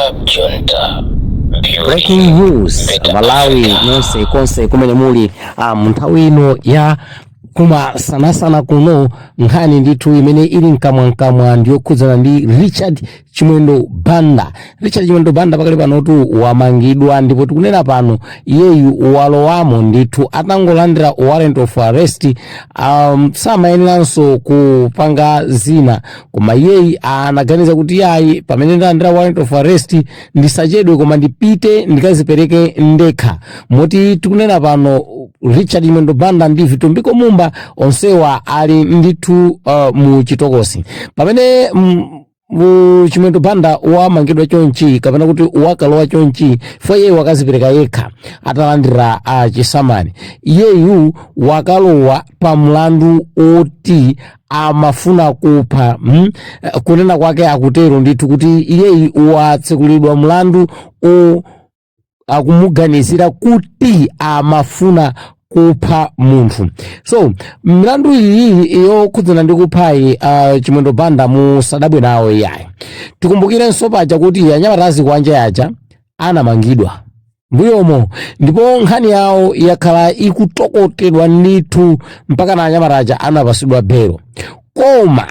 Cab Junta. Breaking news. Better Malawi Africa. nonse konse kumene muli, mu nthawi ino ya kumasanasana kuno, nkhani ndithu imene ili mkamwamkamwa ndiyokhudzana ndi Richard Chimwendo Banda. Richard Chimwendo Banda pakali panotu wamangidwa, ndipo tikunena pano iyeyu walowamo ndithu atangolandira warrant of arrest. Samayeneranso kupanga zina, koma iyeyi anaganiza kuti yayi, pamene ndalandira warrant of arrest ndisachedwe, koma ndipite ndikazipereke ndekha. Moti tikunena pano Richard Chimwendo Banda ndi Vitumbiko Mumba onsewa ali ndithu mu chitokosi. Pamene mu Chimwendo Banda wamangidwa chonchi, kapena kuti wakalowa chonchi, fo iye wakazipereka yekha atalandira chisamani. Iyeyu wakalowa pa mlandu oti amafuna kupha. Kunena kwake akutero ndithu kuti iyeyu watsekulidwa mlandu o akumuganizira kuti amafuna kupha munthu. So milandu iyi yokhudzana ndi kuphayi, Chimwendo Banda musadabwe nawo iyayi. Tikumbukirenso paja kuti anyamata azikwanje aja anamangidwa mbuyomo, ndipo nkhani yawo yakhala ikutokotedwa ndithu mpaka na anyamata aja anapasidwa belo. Koma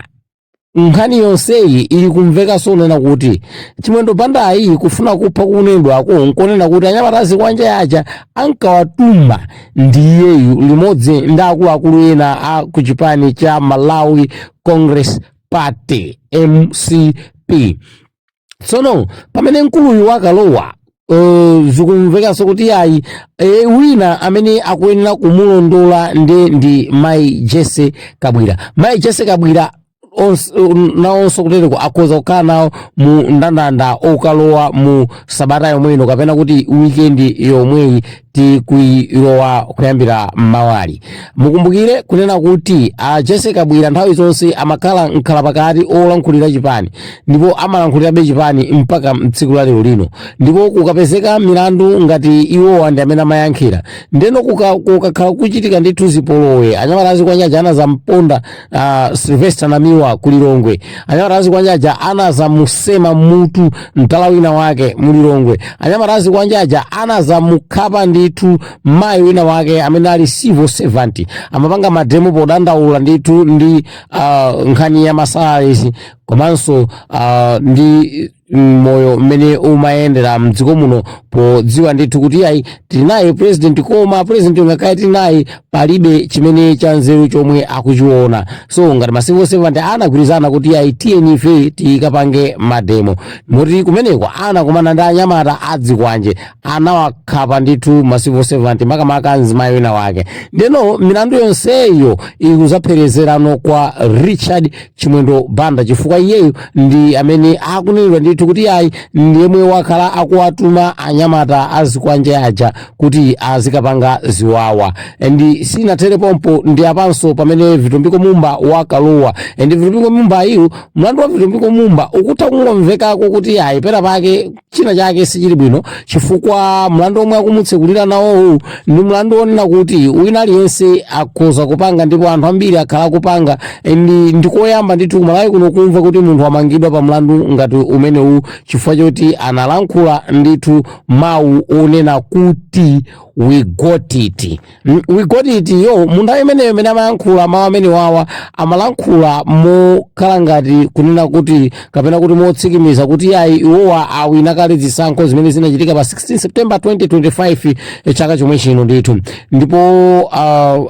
nkhani yonseyi ili kumvekanso kunena kuti Chimwendo Bandayi kufuna kupha kunenedwako nkonena kuti anyamata azikwanje aja ankawatuma ndi iyeyu limodzi ndi akuluakulu ena a ku chipani cha Malawi Congress Party, MCP. Tsono pamene mkuluyu wakalowa, zikumvekanso kuti yayi, wina amene akuyenera kumulondola ndi mayi Jesse Kabwira. Mayi Jesse Kabwira nawonso kutereko akhoza kukhala nawo mu ndandanda okalowa mu sabata yomwe ino, kapena kuti weekend yomweyi tikuilowa kuyambira mmawali. Mukumbukire kunena kuti a Jesse Kabwira nthawi zonse amakhala mkhala pakati olankhulira chipani, ndipo amalankhulirabe chipani mpaka mtsiku la lero lino. Ndipo kukapezeka milandu ngati iwowa ndi amene amayankhira. Ndeno kukakhala kuchitika ndithu zipolowe, anyamata azikwanjaja anazamponda Sylvester Namiwa kulilongwe, anyamata azikwanjaja anazamusema mutu mtala wina wake mulilongwe, anyamata azikwanjaja anazamukhapa ndithu mayi wina wake amene ali civil servant, amapanga mademo podandaula ndithu ndi nkhani ya masalaries komanso ndi moyo mmene umayendera mdziko muno, podziwa ndithu kuti ayi, tili naye president, koma president ngakhale tili naye palibe chimene cha nzeru chomwe akuchiona. So ngati ma civil servant anagwirizana kuti ayi, tiyeni ife tikapange mademo, moti kumeneko anakumana ndi anyamata adzikwanje, anawakhapa ndithu ma civil servant, makamaka mzimayi wina wake. Ndeno milandu yonseyo ikuzapherezerano kwa Richard Chimwendo Banda, chifukwa iyeyo ndi amene akunenedwa ndithu kuti ayi, ndiyemwe wakhala akuwatuma anyamata azikwanje aja kuti azikapanga ziwawa. Ndi sinathere pompo, ndi apanso pamene Vitumbiko Mumba wakalowa. Ndi Vitumbiko Mumba iyu, mlandu wa Vitumbiko Mumba ukutha kungomvekako kuti ayi, pena pake china chake sichili bwino, chifukwa mlandu omwe akumutsekulira nawowu ndi mlandu wonena kuti wina aliyense akhoza kupanga, ndipo anthu ambiri akhala akupanga. Ndi ndikoyamba ndithu kumalawi kuno kumva kuti munthu amangidwa pa mlandu ngati umenewu chifukwa choti analankhula ndithu mawu onena kuti "We got it." "We got it" yo, mu nthawi imeneyo imene amayankhula mawu amene wawa, amalankhula mokhala ngati kunena kuti, kapena kuti motsikimiza kuti ayi, iwowa awina kale zisankho zimene zinachitika pa 16 September 2025, chaka chomwe chino ndithu. Ndipo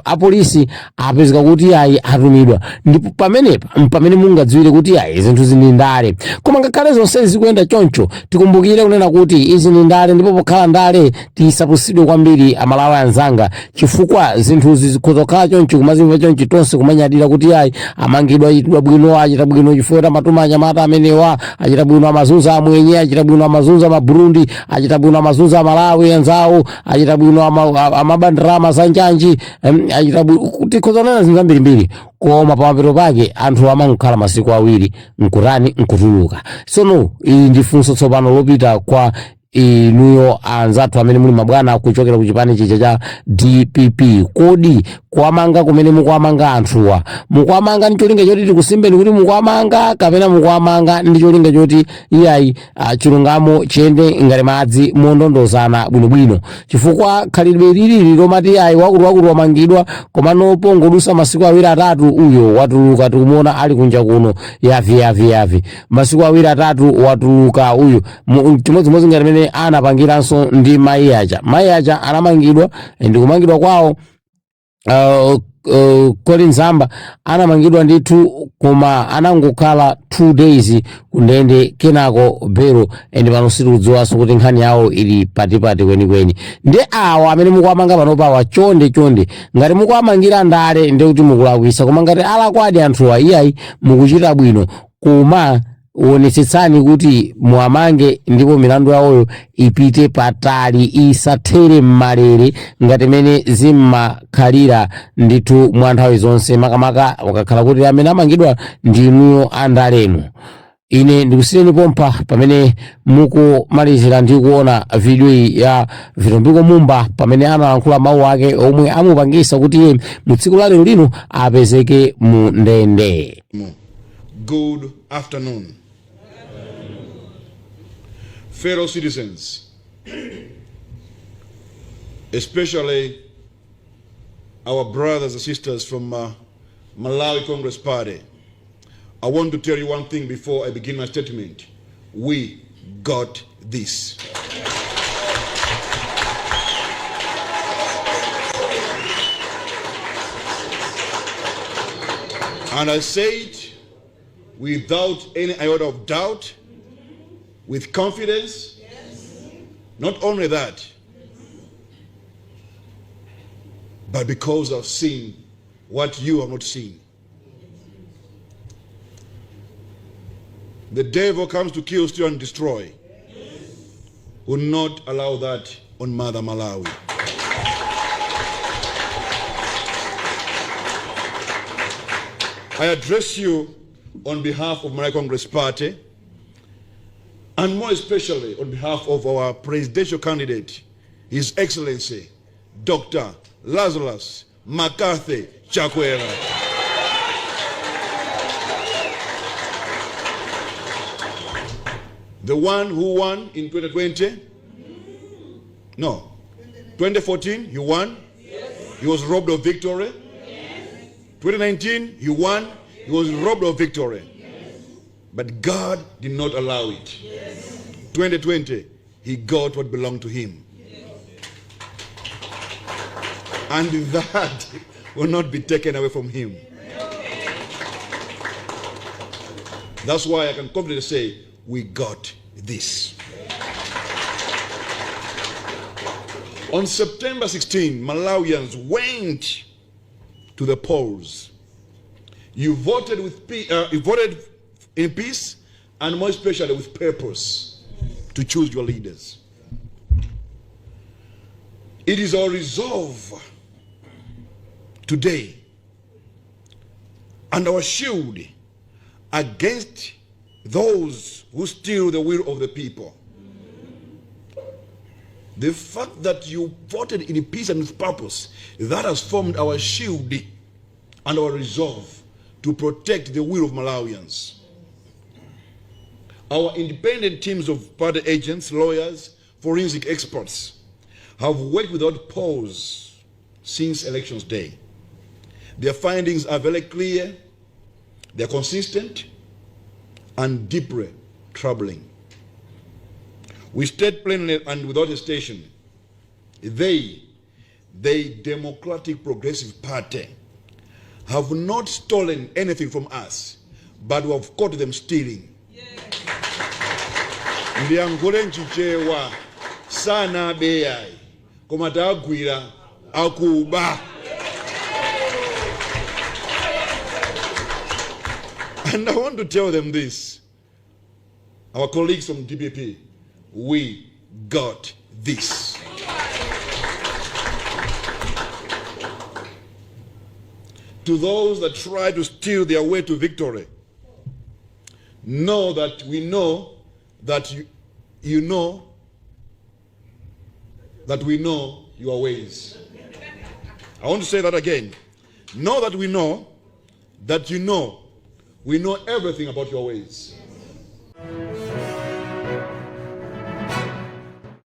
apolisi apezeka kuti ayi, atumidwa. Ndipo pamenepa pamene mungadziwire kuti ayi, zinthu zindi ndale. Koma ngakhale zonse zikuyenda choncho, tikumbukire kunena kuti izi ndi ndale, ndipo pokhala ndale tisapusidwe kwambiri, Amalawi anzanga, chifukwa zinthuzi zikhoza kukhala choncho, kumazimva chonchi, tonse kumanyadira kuti ayi, amangidwa, achitidwa bwino, achita bwino chifukwa amatuma anyamata amenewa, achita bwino, amazunza amwenye, achita bwino, amazunza Amaburundi, achita bwino, amazunza Amalawi anzawo, achita bwino, amaba ndalama za njanji, achita bwino. Tikhoza kunena zinthu zambirimbiri, koma pamapeto pake anthu amangokhala masiku 2 nkurani, nkutuluka. Tsono ili ndi funso tsopano lopita kwa Inuyo anzathu amene muli mabwana kuchokera ku chipani chija cha DPP, kodi kuwamanga kumene mukuwamanga anthuwa, mukuwamanga ndi cholinga choti tikusimbeni kuti mukuwamanga, kapena mukuwamanga ndi cholinga choti iyayi, chilungamo chiyende ngati madzi mondondozana bwinobwino? Chifukwa khalidwe lilili lomati iyayi, wakuti wakuti wamangidwa, komano pongodusa masiku 2 3 uyo watuluka, tikumuona ali kunja kuno yavi yavi yavi, masiku 2 3 watuluka uyu. Chimodzimodzi ngati mene anapangiranso ndi mayi aja. Mayi aja anamangidwa, ndikumangidwa kwawo Colleen Zamba anamangidwa ndithu, koma anangokhala 2 days kundende, kenako belo, and pano sitikudziwanso kuti nkhani yawo ili patipati kwenikweni. Ndi awa amene mukuwamanga panopawa, chonde chonde, ngati mukuwamangira ndale ndi kuti mukulakwisa, koma ngati alakwadi anthuwa, iyayi, mukuchita bwino, koma onetsetsani kuti muwamange ndipo milandu yawoyo ipite patali, isathere mmalere ngati mene zimakhalira ndithu mwa nthawi zonse, makamaka ukakhala kuti amene amangidwa ndi inuyo andalenu. Ine ndikusiyeni pompa pamene mukumalizira ndi kuona video iyi ya Vitumbiko Mumba pamene analankhula mawu ake omwe amupangisa kuti iye mu tsiku la lero lino apezeke mu ndende. Good afternoon. Fellow citizens, especially our brothers and sisters from Malawi Congress Party, I want to tell you one thing before I begin my statement. We got this. And I say it without any iota of doubt, with confidence. Not only that, but because I've seen what you have not seen. The devil comes to kill, steal, and destroy. Will not allow that on Mother Malawi. I address you on behalf of Malawi Congress Party, and more especially on behalf of our presidential candidate, His Excellency, Dr. Lazarus McCarthy Chakwera. The one who won in 2020? No. 2014, he won. He was robbed of victory. 2019, he won. He was robbed of victory. But God did not allow it. 2020, he got what belonged to him. And that will not be taken away from him. That's why I can confidently say, we got this. On September 16, Malawians went to the polls. You voted in peace, and more especially with purpose, to choose your leaders. It is our resolve today and our shield against those who steal the will of the people. The fact that you voted in peace and with purpose, that has formed our shield and our resolve to protect the will of Malawians. Our independent teams of party agents, lawyers, forensic experts have worked without pause since elections day. Their findings are very clear, they're consistent, and deeply troubling. We state plainly and without hesitation, they, the Democratic Progressive Party, have not stolen anything from us, but we have caught them stealing. Ndiyankhule mchichewa, sanabe yayi, koma tagwira akuba. And I want to tell them this, our colleagues from DPP, we got this. To those that try to steal their way to victory, know that we know that you know that we know your ways. I want to say that again. Know that we know that you know we know everything about your ways.